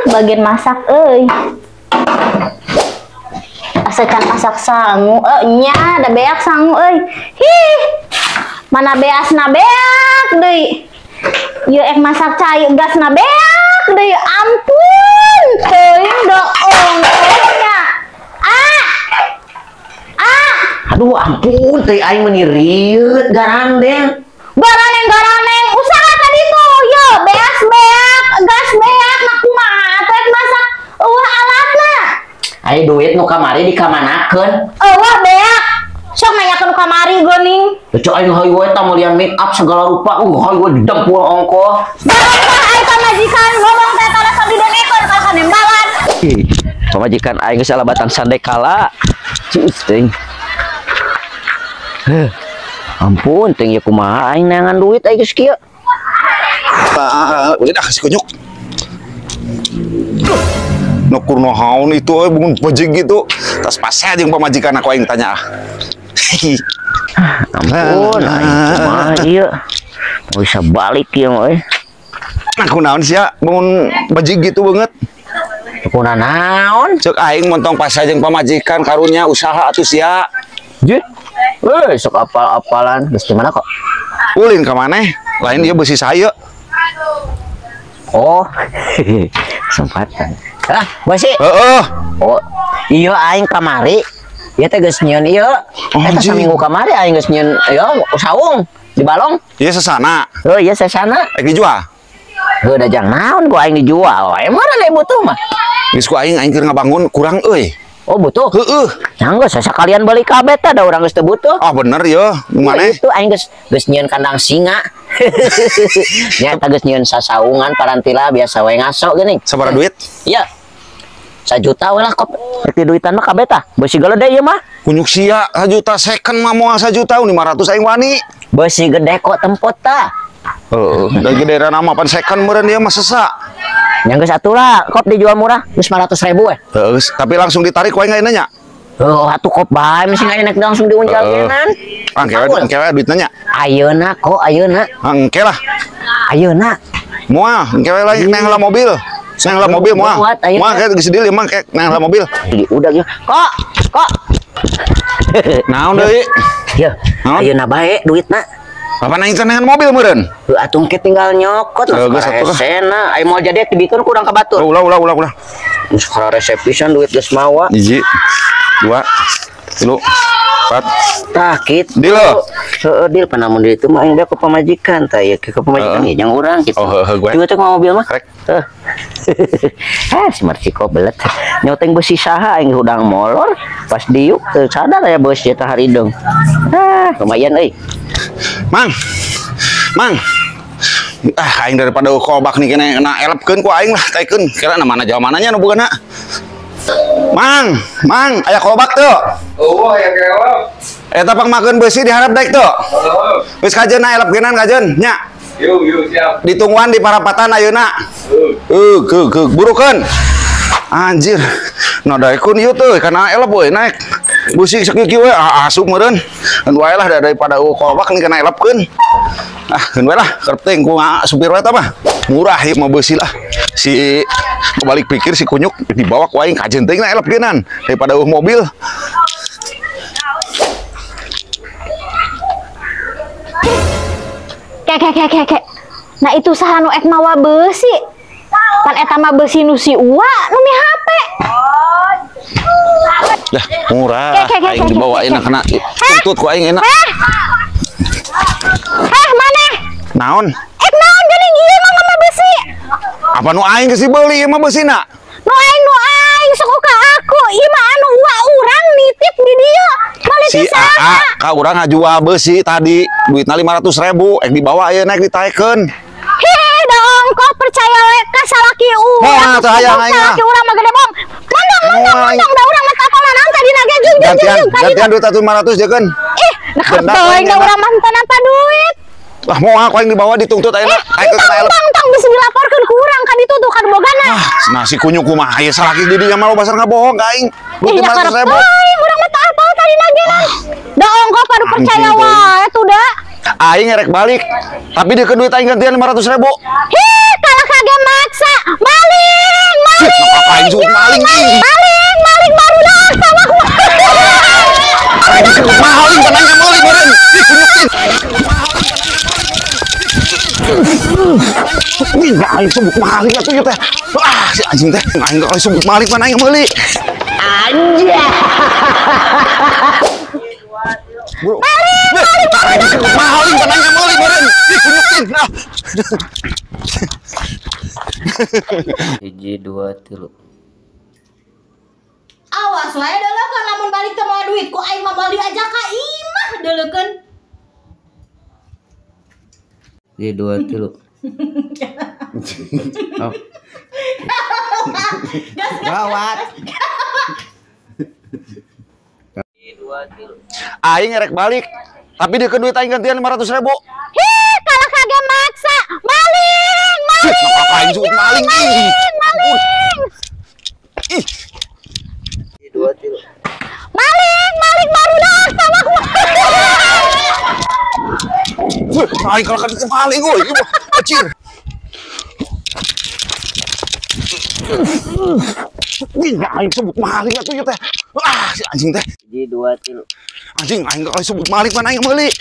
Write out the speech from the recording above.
Bagian masak euy. Asa can masak sangu nya da beak sangu euy. Hih. Mana beasna beak deui. Ieu ek masak cai gasna beak deui. Ampun, teuing da ongkohnya. Ah. Ah. Aduh ampun, teuing aing meuni rieut garandeng. Garaneng-garaneng usaha tadi tuh, yo beas beak, gas beak, nak kumaha atuh ek masak eueuh alatna. Ai duit nu kamari dikamanakeun? Eueuh beak. Sok nanyakeun kamari geuning. Lucu aing hayu we tah meulian make up segala rupa, hayu we didempul ongkoh. Barokah ai pamajikan ngomong teh kana sok didengekeun kana nembalan. Pamajikan aing geus alabatan sandekala. Cius teuing. Heh. Ampun, teuing ieu kumaha aing neangan duit aing geus kieu. Udah dah si kunyuk. Nukur naon itu euy bungun bejig gitu. Tas pasea jeung pamajikan aku aing tanya ah. Ampun, aing kumaha ieu. Bisa balik ieu mah euy. Aku naon sia bangun bejig gitu banget. Aku naon? Ceuk aing montong pasea jeung pamajikan karunya usaha atuh sia. Jih. Weh, sok apal-apalan. Geus di mana kok? Ulin ka maneh? Lain ieu beusi saya. Oh. Kesempatan. Ah, beusi. Heeh. Oh, iya aing kamari. Ieu teh geus nyieun ieu. Eta saminggu kamari aing geus nyieun ieu saung di balong. Ieu sesana. Heuh, ieu sesana. Rek dijual? Heuh, da jang naon ku aing dijual. Emang mana butuh mah. Geus ku aing aing keur ngabangun kurang euy. Oh butuh? Heeh. Nah geus sakalian beli kabeh teh da urang geus teu butuh. Ah bener ye, maneh? Itu aing geus geus nyieun kandang singa. Nya eta geus nyieun sasaungan parantila biasa we ngaso geuning. Sabaraha duit? Iya. 1 juta we lah kop. Rek duitan mah kabeh tah. Beusi gede ieu mah. Kunyuk sia 1 juta second mah moal 1 juta 500 aing wani. Beusi gede kok tempot tah. Heeh, da gederana mah pan second meureun ieu mah sesa. Yang geus atuh lah, kop dijual murah, geus 500.000 we. Heeh, tapi langsung ditarik wae ayeuna nya. Heuh, atuh kop bae mesti ayeuna langsung diunjalkeun. Angke we, engke we duitna nya. Ayeuna kok ayeuna. Engke lah. Ayeuna. Moal, engke we lain neng lah mobil. Neng lah mobil moal. Moal kayak geus deal emang kayak neng lah mobil. Udah ge. Kok, kok. Naon deui? Yeuh, ayeuna bae duitna. Apa nang dengan mobil meureun? Heuh atuh engke tinggal nyokot lah. Resena, aya moal jadi dibikeun kurang ka batur. Ulah ulah ulah ulah. Geus resep pisan duit geus mawa. 1, 2, 3, 4. Tah kitu. Deal. Heeh, deal panamun di itu mah aing ke pamajikan tah ieu ke pamajikan ieu jang urang kitu. Oh heuh gue. Juga teh mobil mah. Rek. Heuh. Ah, si Marciko belet. Nyoteng beusi saha aing hudang molor, pas diuk teu sadar aya beusi eta harideung. Ah, lumayan euy. Mang. Mang. Ah, aing daripada kolbak nih kena kena elepkeun ku aing lah, taikeun. Kira mana jamananya nu bogana. Mang, Mang, aya kolbak teu? Eueuh aya kelep. Eta pangmakeun beusi diharap daek teu? Heeh. Geus kajeun elepkeunan kajeun nya. Yuk, yuk, siap. Ditungguan di parapatan ayeuna. Heuh, geug, burukeun. Anjir. Nah daekeun ieu teh kana elep euy naik. Beusi sakieu we asup meureun. Keun wae lah daripada kolbak nih kana elepkeun. Ah, keun wae lah, kerep teh ku supir wae tah mah. Murah ieu mah beusi lah. Si kebalik pikir si kunyuk dibawa ku aing kajeun teuing na elepkeunan daripada eueuh mobil. Kek kek kek kek. Nah itu saha nu ek mawa beusi. Pan eta mah beusi nu si Uwa nu mi HP. Lah, murah. Aing dibawa enak kena tuntut ku aing enak. Heh, maneh? Naon? Ek naon geuning ieu mah mah beusi? Apa nu aing geus dibeli ieu mah beusina? Nu aing sok ka aku, ieu mah anu uwa urang nitip di dieu. Balik si AA ka urang ngajual beusi tadi, duitna 500.000, ek dibawa ayeuna ek ditaekeun. Heh, da ongkoh percaya we ka salaki urang. Moal teu hayang aing. Salaki urang mah gede bohong. Mondong mondong mondong da urang mah teu apal naon tadi na ge jung jung jung. Gantian duit 500 jeukeun. Ih, nah teuing da urang mah teu nampa duit. Lah moal ku aing dibawa dituntut ayeuna. Tong tong bisa dilaporkeun ku urang ka ditu tuh ka bogana. Ah, nah si kunyuk kumaha ieu salaki di dinya mah basar ngabohong ka aing. Duit 500.000. Urang mah teu apal tadi na ge. Da ongkoh padu percaya wae tuh da. Aing ngerek balik, tapi dia ke duit aing gantian 500.000. Hih, kalah kage maksa. Maling, maling. Ih, aing sebut maling atuh ieu teh. Ah, si anjing teh. Aing kali sebut maling mana aing meuli. Anjay. Bro. Maling, maling, maling, maling, mana aing meuli meureun. Ih, kunyukin. Ah. 1 2 3. Awas wae deuleukeun lamun balik teu mawa duit ku aing mah moal diajak ka imah deuleukeun. 1 2 3. Oh. Gawat. 1 2 3. Aing ngerek balik, tapi dia ke duit aing gantian 500.000. Hih, kalau kagak maksa, maling, maling. Aing sebut maling, maling, maling. Ih. 1 2 3. Maling, maling barudak sama aku. Wih, aing kalau kagak maling euy, anjir. Ih, aing sebut maling atuh ieu teh. Ah, si anjing teh. 1 2 3. Anjing, aing kali sebut maling mana aing meuli.